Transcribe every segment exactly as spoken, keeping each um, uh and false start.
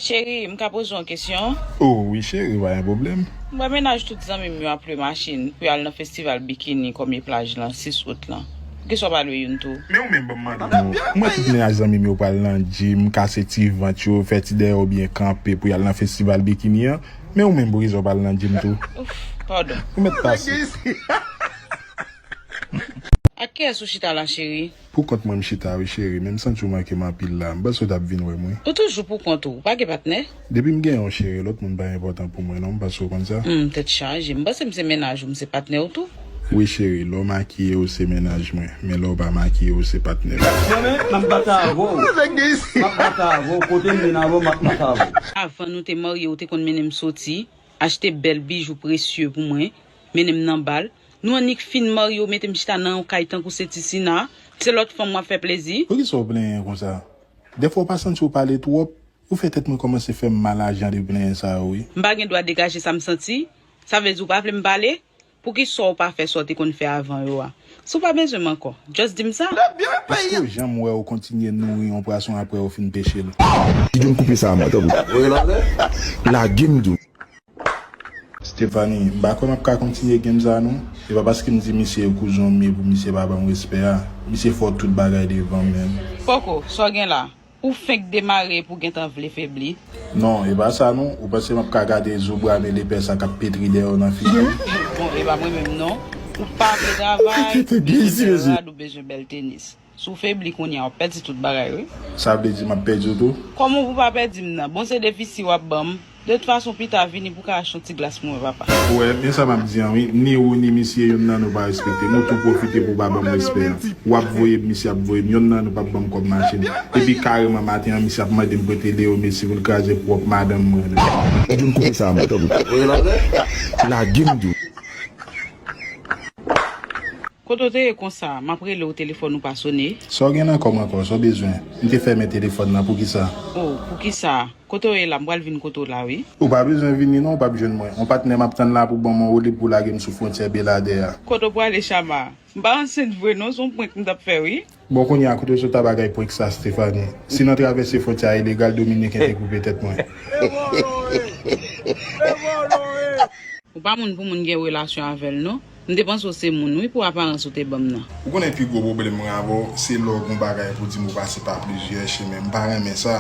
Cheri, m ka poze w yon kesyon? Oh, wi, cheri, pa gen pwoblèm. M wè mennaj tout zanmi m yo ap lwe machin pou y al nan festival bikini kòmye plaj lan, sis out lan. Poukisa w pa lwe youn tou? Men ou menm, ban m mande w. M wè tout mennaj zanmi m yo pral nan gym, kase ti vant yo, fè ti dèyè yo byen kanpe pou y al nan festival bikini an. Men ou menm, poukisa w pa al nan gym tou? Ouf, padon. Ou mèt pase. Ak kiyès ou chita la, cheri? Poukont mwen m chita wi, cheri, men m santi w manke m anpil la. M panse w t ap vin wè m wi. Ou toujou poukont ou, ou pa gen patnè? Depi m gen yon cheri, lòt moun pa enpòtan pou mwen non, m panse w konn sa. Hmm, tèt chaje. M panse m se mennaj ou, m se patnè w tou. Wi, cheri, lè w makiye, ou se mennaj mwen, men lè w pa makiye, ou se patnè m. Mwen menm, m ap bat avè w. M ap bat avè w, kote m vin avè w, m ap bat avè w. Avan nou te marye, ou te konn mennen m soti, achte bèl bijou presye pou mwen, mennen m nan bal. Nou annik fin marye, ou mete m chita nan yon kay tankou se ti Sina. Se lòt fanm w ap fè plezi. Poukisa w plenyen konsa? Dèfwa w pa santi w pale twòp? Ou fè tèt mwen kòmanse fè m mal a jan de plenyen sa yo wi. M pa gen dwa degaje sa m santi? Sa vle di ou pa vle m pale? Poukisa w pa fè sa w te konn fè avan yo a? Si w pa bezwen m ankò, just di m sa. Èske w janm wè w kontinye nouri yon pwason apre w fin peche l? Kite m koupe sa a mwen, tanpri. Lage m di w. Stephanie, m pa kwè m ap ka kontinye game sa non. E pa paske m di misye e kouzen w m ye pou misye pa ban m respè a. Misye fè w tout bagay devan m menm. Poko, sa w gen la? Ou fenk demare epi w gentan vle febli? Non, e pa sa non. Ou panse m ap ka gade zo bwa men lepè sa k ap petri dèyè w nan figi m? Bon, e pa mwen menm non. Ou pa vle travay, ou bezwen bèl rad, ou bezwen bèl tenis. Si w febli kounye a, w ap pèdi tout bagay wi. Sa vle di m ap pèdi w tou? Kòman pou w pa pèdi m nan? Bon, se defisi w ap ban m. De tout fason, pita vini pou w ka achte yon ti glas pou mwen, papa. Ou wè, men sa m ap di an wi, ni ou ni misye, youn nan nou pa respekte m. Ou tou pwofite pou w pa ban m respè an. W ap voye m, misye ap voye m, youn nan nou p ap ban m kòb machin. Epi kareman maten an, misye ap mande m prete Leo Messi pou l kraze pwòp madanm mwen. Ou di m koupe sa a mwen, tanpri. Lage m di w. Kote w te ye konsa? M ap rele w, telefòn ou pa sone. Sa w gen nan kò m ankò? Sa w bezwen? M te fèmen telefòn nan, poukisa? Oh, poukisa? Kote w ye la? M pral vin kote w la wi. Ou pa bezwen vini non, ou p ap jwenn mwen. Yon patnè m ap tann la pou ban m yon woulib pou lage m sou fwontyè Beladè a. Kote w prale, Chama? M pa ansent vre non, se yon prank m t ap fè wi. Bon, kounye a, kote w sot a bagay prank sa, Stephanie? Si nan travèse fwontyè a ilegal, Dominiken te koupe tèt mwen. Ou pa moun pou moun gen relasyon avè l non. M te panse w se moun wi pou aparans ou te ban m nan. Ou konnen pi gwo pwoblèm mwen avè w, se lè w gen yon bagay pou di m ou pase pa plizyè chemen. M pa renmen sa.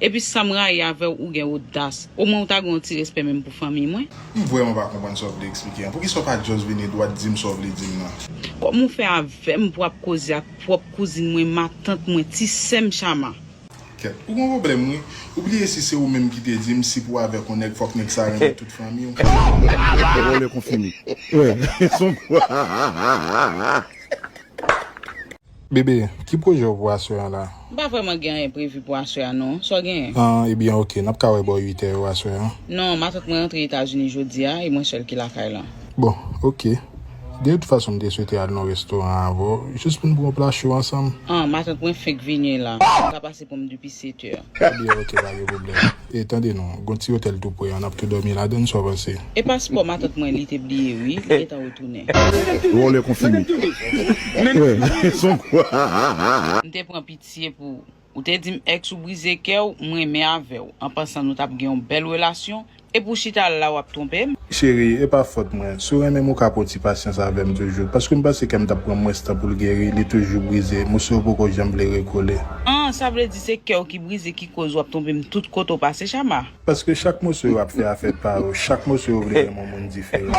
Epi sa m rayi avè w, ou gen odas. Omwen ou ta gen yon ti respè menm pou fanmi mwen. M vrèman pa konprann sa w vle eksplike an. Poukisa w pa just vini dwat di m sa w vle di m nan? Kòman w fè avè m pou w ap koze ak pwòp kouzin mwen, matant mwen, ti sè m Chama? Kèt, ou gon pwoblèm wi. Ou bliye si se ou menm ki te di m si pou w avèk yon nèg fòk nèg sa renmen tout fanmi w. Vòlè konfime. Wè, son. Bebe, ki pwojè w pou aswè an la? M pa vrèman gen anyen previ pou aswè a non. Sa w genyen? An, ebyen oke, n ap ka wè bò uit è yo aswè an. Non, matant mwen rantre Etazini jodi a, e mwen sèl ki lakay lan. Bon, oke. De tout fason, m te swete al nan yon restoran avè w, jis pou n pran yon pla cho ansanm. An, matant mwen fenk vini la. Ou ka pase pran m depi sèt è. Ebyen, oke, pa gen pwoblèm. E tande non, gon ti otèl tou pre an, n ap tou dòmi ladann, sa w panse? E paspò matant mwen, li te bliye wi, li gentan retounen. Vòlè konfime. Wè, son. M te pran pitye pou ou. Ou te di m èks ou brize kè w, m renmen avè w. An pansan nou t ap gen yon bèl relasyon, epi w chita la w ap twonpe m. Cheri, e pa fòt mwen. Si w renmen m, ou ka pran yon ti pasyans avè m toujou. Paske m panse kè m t ap pran mwens tan pou l geri, li toujou brize. Moso yo poko janm vle rekole. An, sa vle di se kè w ki brize ki koz w ap twonpe m tout kote w pase, Chama? Paske chak moso yo ap fè afè pa yo. Chak moso yo vle renmen yon moun diferan.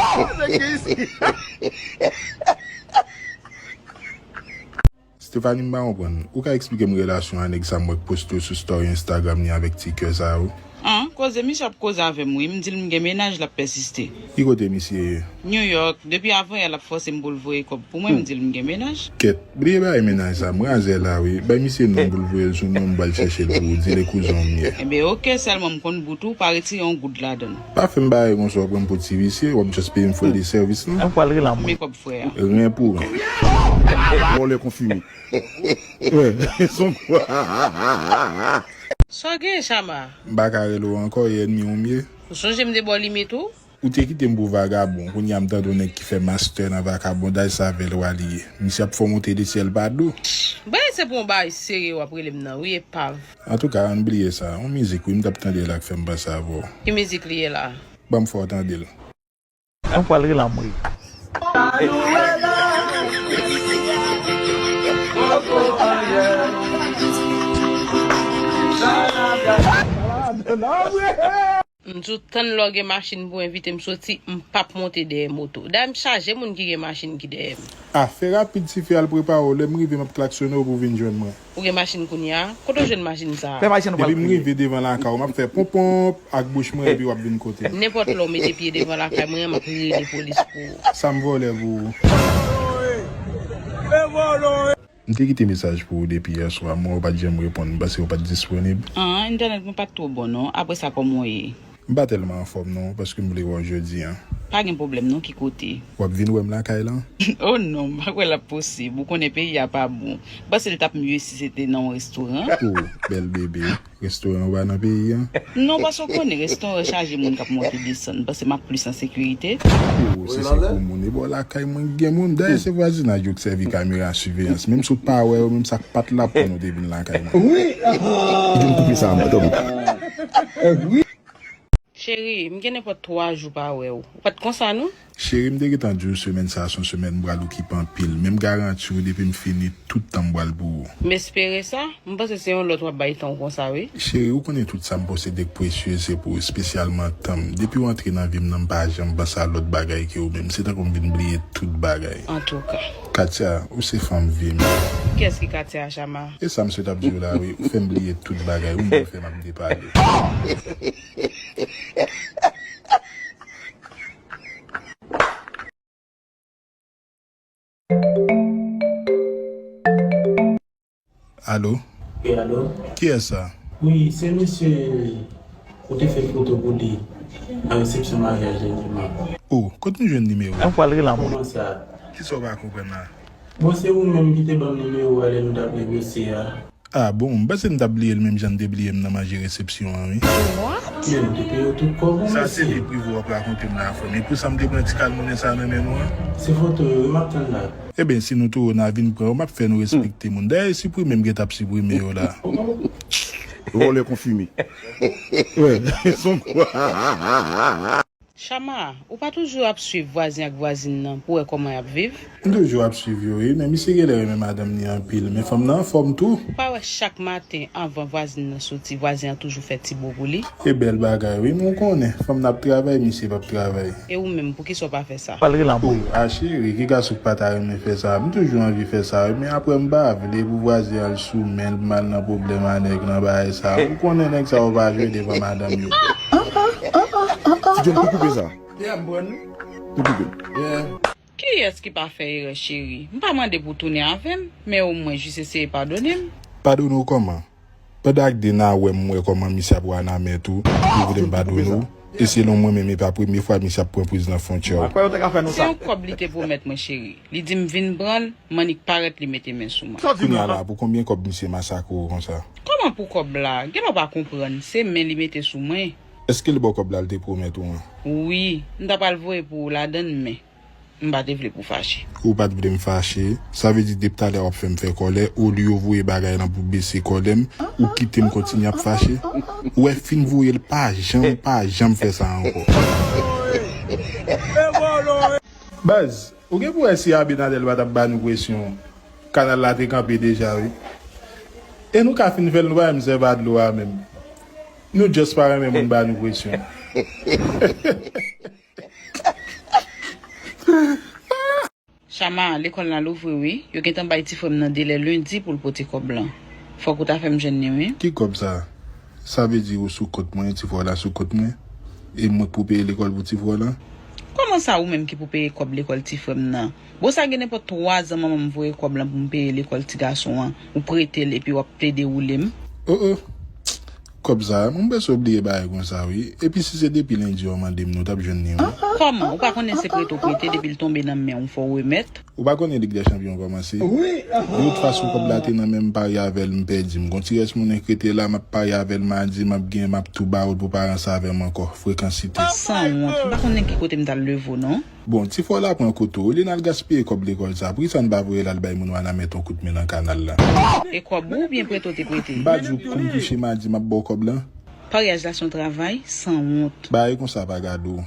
Stephanie, m pa konprann. Ou ka eksplike m relasyon a nèg sa m wè k poste w sou story Instagram li avèk ti kè sa yo? An, koze misye ap koze avè m wi, m di l m gen mennaj, l ap pèsiste. Ki kote misye ye? New York, depi avanyè l ap fòse m pou l voye kòb pou mwen, m di l m gen mennaj. Kèt, bliye bagay mennaj sa, m razè la wi. Bay misye non m pou l voye l sou non m, m pral chèche l pou ou, di l e kouzen w m ye. Enben oke, sèlman m konn bout ou, pa retire yon goud ladann. Pa fè m bagay konsa, w ap pran m pou ti visye, w ap just peye m frè de sèvis lan. Mwen pral rele anmwe. Men kòb frè a. Ren pou ren. Vòlè konfime. Wè, son. Sa w genyen, Chama? M pa ka rele w ankò, e ènmi w m ye. Ou sonje m te ba w limit ou? Ou te kite m pou vagabon, kounye a m tande yon nèg ki fè mastè nan vakabondaj, se avè l w al ye. Misye ap fè w monte desann pa do. Bon, se pou yon bagay serye w ap rele m nan, wi, epav. Antouka, ann bliye sa. Yon mizik, wi, m t ap tande la k fè m panse avè w. Ki mizik li ye la? Ban m fè w tande l. Mwen pral rele anmwe. M di w tann lè w gen machin pou envite m soti, m p ap monte dèyè moto. Dayè m chaje moun ki gen machin ki dèyè m. A, fè rapid tifi al prepare w, lè m rive m ap klaksonnen w pou w vin jwenn mwen. Ou gen machin kounye a? Kote w jwenn machin sa a? Fè machin nou pral Depi m kriye. Rive devan lakay w, m ap fè ponponp ak bouch mwen epi w ap vin kote m. Nenpòt lè w mete pye devan lakay mwen an, m ap rele polis pou ou. Sa m vòlè pou ou? M te kite mesaj pou ou depi yè swa, men ou pa t janm reponn, m panse ou pa t disponib. An, entènèt mwen pa t twò bon non. Apre sa, kòman w ye? M pa tèlman anfòm non, paske m vle wè w jodi a. Pa gen pwoblèm non, ki kote? W ap vin wè m lakay lan? Oh non, m pa kwè l ap posib. Ou konnen peyi a pa bon. M panse l t ap mye si se te nan yon restoran. Oh, bèl bebe. Restoran ou pa nan peyi a? Non, paske w konnen restoran chaje moun k ap monte desann. M panse m ap plis an sekirite. Oh, se se gwo moun. E bò lakay mwen gen moun. Dayè se vwazinaj yo k sèvi kamera siveyans. Menm si w pa wè yo, menm sa k pa t la ap konn ou te vin lakay mwen. Wi! Vin koupe sa, mwen, tanpri. Cheri, m gen nenpòt twa jou pa wè w. Ou pa t konsa non? Cheri, m te gentan di w semèn sa a se yon semèn m pral okipe anpil, men m garanti w depi m fini, tout tan m pral pou ou. M espere sa. M panse se yon lòt w ap bay tan w konsa wi. Cheri, ou konnen tout sa m posede k presyez se pou ou, espesyalman tan m. Depi w antre nan vi m nan, m pa janm panse a lòt bagay ke ou menm. Se tankou m vin bliye tout bagay. Antouka. Katia, ou se fanm vi m. Kiyès ki Katia, Chama? E sa m sot ap di w la wi, ou fè m bliye tout bagay wi, m fè m ap depale. Alo? Wi, alo? Kiyès sa? Wi, se misye ou te fè foto pou li nan resepsyon maryaj li, Dima. Oh, kot nou jwenn nimewo? Mwen pral rele anmwe. Kòman sa? Kisa w pa konprann la? Bon, se ou menm ki te ban m nimewo a lè nou t ap negosye a. Ah bon, m panse m t ap bliye l menm jan n te bliye m nan manje resepsyon an wi. Men nou te peye w tout kòb ou, mesye. Sa se vye prive w ap rakonte m la frè m. E pou sa m te pran ti kal monnen sa nan men nou an? Se foto yo wi m ap tann la. Ebyen, si nou tou wè w, n a vin pran yo, m ap fè nou respekte moun. Dayè, siprime m gentan ap siprime yo la. Vòlè konfime. Wè, son kwa. Chama, ou pa toujou ap swiv vwazen ak vwazin nan pou wè kòman y ap viv? M toujou ap swiv yo wi, men misye genlè renmen madanm ni anpil, men fanm nan anfòm tou. Ou pa wè chak maten anvan vwazin nan soti, vwazen an toujou fè ti bo pou li? E bèl bagay wi, men w konnen, fanm nan ap travay, misye p ap travay. E ou menm, poukisa w pa fè sa? Pral rele anmwe. Oh, a cheri, ki gason k pa ta renmen fè sa? M toujou anvi fè sa wi, men apre m pa vle pou vwazen an al sou men l, pou m al nan pwoblèm a nèg lan, bagay sa. Ou konnen nèg sa yo pa jwe devan madanm yo. Ti John, pou koupe sa. Yeah, m pran li. Pou koupe. Yeah. Kiyès ki pa fè erè, cheri? M pa mande pou w tounen avè m, men omwen jis eseye padone m. Padone w kòman? Pandan ak Dena wè m, m wè kòman misye ap wè Anamè tou, li vle m padone w. E selon mwen menm, e pa premye fwa misye ap pran priz nan fwontyè w. Mwen kwè yo te ka fè nou Se sa. Yon kòb li te pwomèt mwen, cheri. Li di m vin pran l, m annik parèt li mete men sou mwen. Kounye a la, pou konbyen kòb misye masakre w konsa? Kòman pou kòb la? Genlè w pa konprann, se men li mete sou mwen. Èske l ba w kòb la l te pwomèt ou an? Wi, m ta pral voye pou ou ladann men m pa te vle pou w fache. Ou pa t vle m fache? Sa vle di depi talè w ap fè m fè kòlè, olye w voye bagay lan pou bese kòlè m, ou kite m kontinye ap fache? Ou wè fin voye l pa janm, pa janm fè sa ankò. Baz, ou gen pou wè si Abinader pa t ap ba nou presyon, kanal la te kanpe deja wi. E nou ka fin fè l, nou pa menm sèvi a dlo a menm. Nou just pa renmen moun ba nou presyon. Chama, lekòl la louvri wi. Yo gentan bay ti frè m nan delè lendi pou l pote kòb lan. Fòk ou ta fè m jwenn li wi. Ki kòb sa? Sa vle di ou sou kont mwen, ti frè w la sou kont mwen? E mwen k pou peye lekòl pou ti frè w la? Kòman sa ou menm ki pou peye kòb lekòl ti frè m nan? Bon sa gen nenpòt twa zan manman m voye kòb lan pou m peye lekòl ti gason an, ou prete l epi w ap plede woule m? Oh oh. Kòb sa, mwen bezwen bliye bagay konsa wi. Epi si se depi lendi w mande m, nou t ap jwenn li wi. Kòman? Ou pa konnen se prete w prete, depi l tonbe nan men w, fò w remèt? Ou pa konnen Lig dè Chanpyon kòmanse? Wi. De tout fason, kòb la te nan men m, m parye avè l, m pèdi. M gon ti rès monnen k rete la, m ap parye avè l madi, m ap gen, m ap tou ba w l pou w pa ranse avè m ankò. Frekansite. Sanwont, m pa konnen ki kote m t al leve w non. Bon, ti frè w la pran kote w. Olye n al gaspiye kòb lekòl sa, poukisa n pa voye l al bay moun Wanament yon kout men nan kanal la? E kòb ou oubyen prete w te prete? M pa di w kou m kouche madi, m ap ba w kòb lan? Paryaj la se yon travay sanwont. Bagay konsa pa gade w.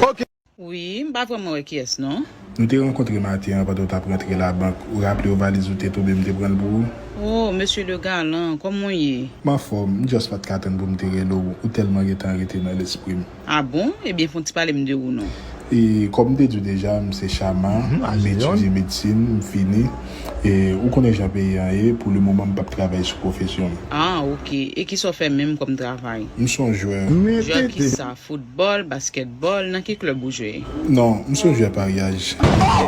Ok. Wi, m pa vrèman wè kiyès non. Nou te rankontre maten an pandan w t ap rantre labank. Ou raple w valiz ou te tonbe, m te pran l pou ou? Oh, mesye le galan, kòman w ye? M anfòm, m just pa t ka tann pou m te rele w, ou tèlman gentan rete nan lespri m. A bon? Ebyen, fè yon ti pale m de ou non. E, kòm m te di w deja, m se Chama, m etidye medsin, m fini. E, ou konnen jan peyi an ye, pou le moman m p ap travay sou pwofesyon m. Ah, ok. E kisa w fè menm kòm travay? M se yon jwè. Jwè kisa? Foutbòl, baskètbòl, nan ki klèb ou jwe? Non, m se yon jwè paryaj.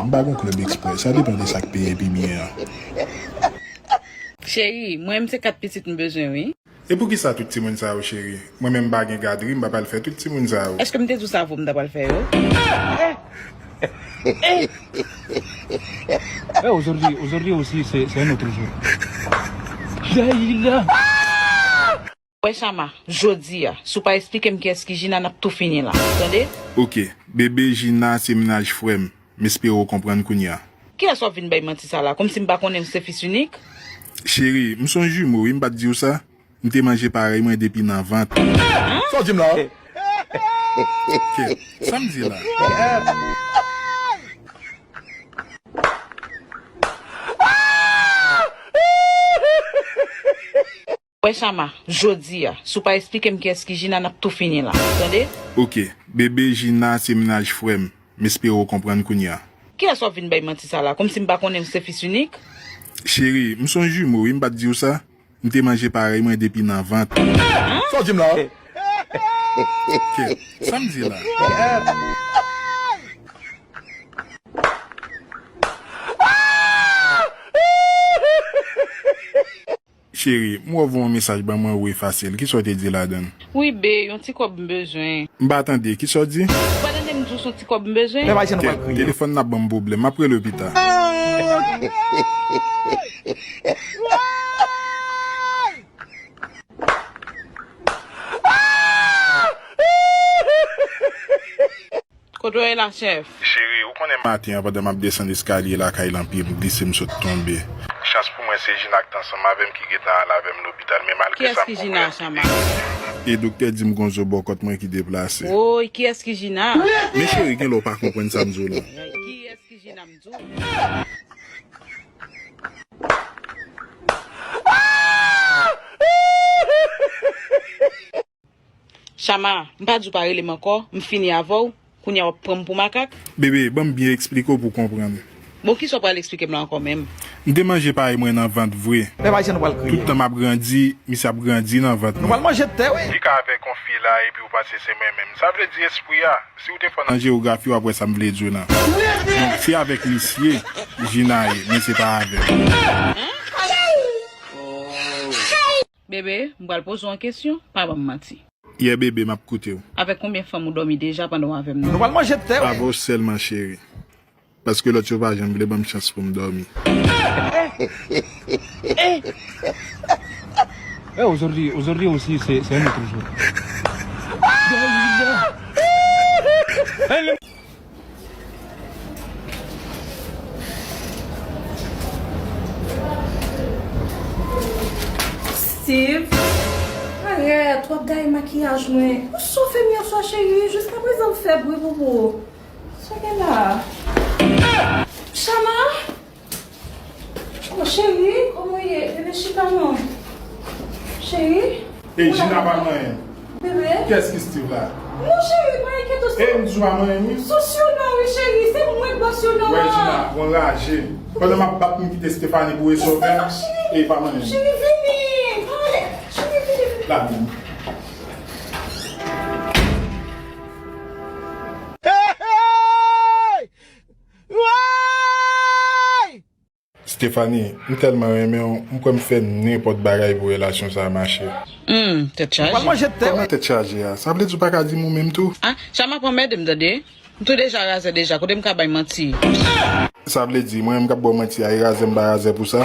M pa gen klèb eksprè. Sa depann de sa k peye pi byen an. Cheri, mwen menm se kat pitit m bezwen wi. E poukisa tout timoun sa yo, cheri? Mwen menm m pa gen gadri, m pa pral fè tout timoun sa yo. Èske m te di w se avè w m ta pral fè yo? Eh, aujourd'hui, aujourd'hui aussi, c'est, c'est un autre jour. Daïla. Wè Chama, jodi a, si w pa eksplike m kiyès ki Jina, n ap tou fini la. Tande? Ok, bebe Jina se mennaj frè m. M espere w konprann kounye a. Kilès w ap vin bay manti sa la? Kòmsi m pa konnen m se fis inik? Cheri, m se yon jimo wi, m pa t di w sa? M te manje parèy mwen depi nan vant. Sa w di m la? Ok, sa m di la? Wè Chama, jodi a, si w pa eksplike m kiyès ki Jina, n ap tou fini la. Tande? Ok, bebe Jina se mennaj frè m. M espere w konprann kounye a. Kilès w ap vin bay manti sa la? Kòmsi m pa konnen m se fis inik? Cheri, m se yon jimo wi, m pa t di w sa? M te manje parèy mwen depi nan vant. Sa w di m la? Ok, sa m di la? Cheri, m wè w voye yon mesaj ban mwen ou efase l. Kisa w te di ladan l? Wi, be, yon ti kòb m bezwen. M pa tande. Kisa w di? Ou pa tande m di w se yon ti kòb m bezwen? Pèp Ayisyen nou pral kriye. Telefòn nan ap ban m pwoblèm. M ap rele w pita. Kote w ye la, chèf? Cheri, ou konnen maten an pandan m ap desann eskalye lakay lan, pye m glise, m sot tonbe. Chans pou mwen, se Jina k t ansanm avè m ki gentan al avè m lopital, men malgre sa, m konprann li te. Kiyès ki Jina, Chama? E doktè di m gon zo bò kòt mwen ki deplase. Woy, kiyès ki Jina? Men cheri, genlè w pa konprann sa m di w la. Kiyès ki Jina m di w? Chama, m pa di w pa rele m ankò, m fini avè w, kounye a w ap pran m pou makak. Bebe, ban m byen eksplike w pou w konprann. Bon, kisa w pral eksplike m la ankò menm? M te manje parèy mwen nan vant vre. Pèp Ayisyen nou pral kriye. Tout tan m ap grandi, misye ap grandi nan vant mwen. Nou pral manje tè, wi. Li ka avèk yon fi la, epi w panse se mwen menm. Sa vle di espri a. Si w te fò nan jewografi, w ap wè sa m vle di w lan. Donk, se avèk misye Jina ye, men se pa avè m. Bebe, m pral poze w yon kesyon, pa ban m manti. Yeah, bebe, m ap koute w. Avèk konbyen fanm ou dòmi deja pandan w avè m nan? Nou pral manje tè, wi. Avè w sèlman, cheri. Paske lòt yo pa janm vle ban m chans pou m dòmi. Eh, aujourd'hui, aujourd'hui aussi, c'est, c'est un autre jour. Steve, arèt, w ap gaye makiyaj mwen. Ou sofe m yèswa, cheri, jiskaprezan m fè bri pou ou. Sa gen la? Chama? Oh, cheri, kòman w ye? Bebe, chita non. Cheri? Ey, Jina pa manyen. Bebe? Kiyès ki Steve la? Non, cheri, pa enkyete w. Ey, m di w pa manyen, wi. Sosyo non, wi, cheri, se mwen k bòs yo non. Wè, Jina, w anraje. Pandan m ap bat m kite Stephanie boure sovè. Ey, pa manyen. Cheri, vini. Cheri, vini, vini. La, vini. Hey, hey! Woy! Stéphanie, m tèlman renmen w, m kwè m fè nenpòt bagay pou relasyon sa a mache. Hmm, tèt chaje. Kòman tèt chaje a? Sa vle di w pa ka di m ou menm tou? Ah, Chama, pa anmède m, tande. M tou deja razè deja, kote m ka bay manti? Sa vle di, mwen menm k ap ba w manti a, e razè m pa razè pou sa?